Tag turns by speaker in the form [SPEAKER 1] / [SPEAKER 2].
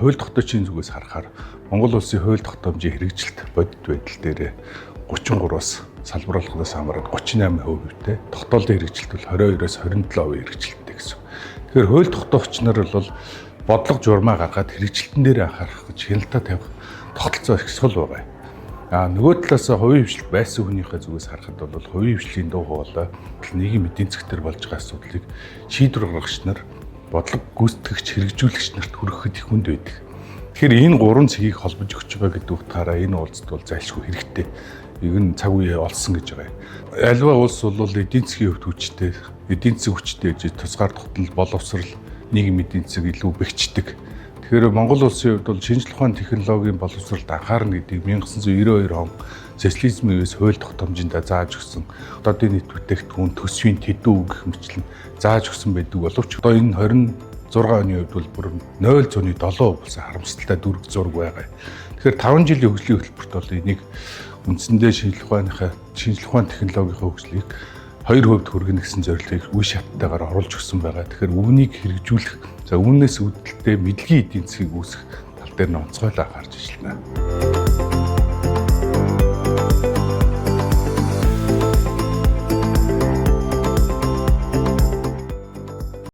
[SPEAKER 1] Хууль тогтоочийн зүгээс харахаар Монгол улсын хууль тогтоомжийн хэрэгжилт бодит байдал дээр 33-аас салбарлахаас хамаарат 38%-тэй, тогтоолын хэрэгжилт бол 22-оос 27% хэрэгжилттэй гэсэн. Тэгэхээр хууль тогтоогч нар бол бодлого журмаа гаргаад хэрэгжилтэн дээр анхаарах гэж хяналтаа тавих тогтолцоо их сул байгаа. А нөгөө талаас хувийн хвшлэл байсан хүнийхээ зүгээс харахад бол хувийн хвшлийн дуу хоолой нийгэм эдийн засаг төр болж байгаа асуудлыг шийдвэр гаргагч нар, бодлого гүйцэтгэгч, хэрэгжүүлэгч нарт хүрэхэд их хүнд байдаг. Тэгэхээр энэ гурван цэгийг холбож өгч байгаа гэдэг утгаараа энэ уулзалт бол зайлшгүй хэрэгтэй. Ер нь цаг үе олсон гэж байгаа юм. Альва улс бол эдийн засгийн хувьд хүчтэй, эдийн засаг хүчтэй гэж тусгаар тогтнол, боловсрал, нийгэм эдийн засаг илүү бэхждэг. Тэгэхээр Монгол улсын хувьд бол шинжлэх ухааны технологийн боловсролд анхаарна гэдгийг 1992 он социализмын үеэс хууль тогтоомжиндаа зааж өгсөн. Одоодын нийт бүтээгдэхүүн төсвийн тэдүү гэх мэтлэн зааж өгсөн байдаг боловч одоо энэ 26 оны хувьд бол бүр 0.7% болсон харамсалтай дүрэг зураг байгаа. Тэгэхээр 5 жилийн хөгжлийн хөтөлбөрт бол энийг үндсэндээ шинжлэх ухааны технологийн хөгжлийг 2% хүргэнэ гэсэн зорилгыг үе шаттайгаар оруулж өгсөн байгаа. Тэгэхээр үүнийг хэрэгжүүлэх, за үүнээс үүдэлтэй мэдлэгийн эдийн засгийг үүсгэх тал дээр нь онцгойлон анхаарч ажиллана.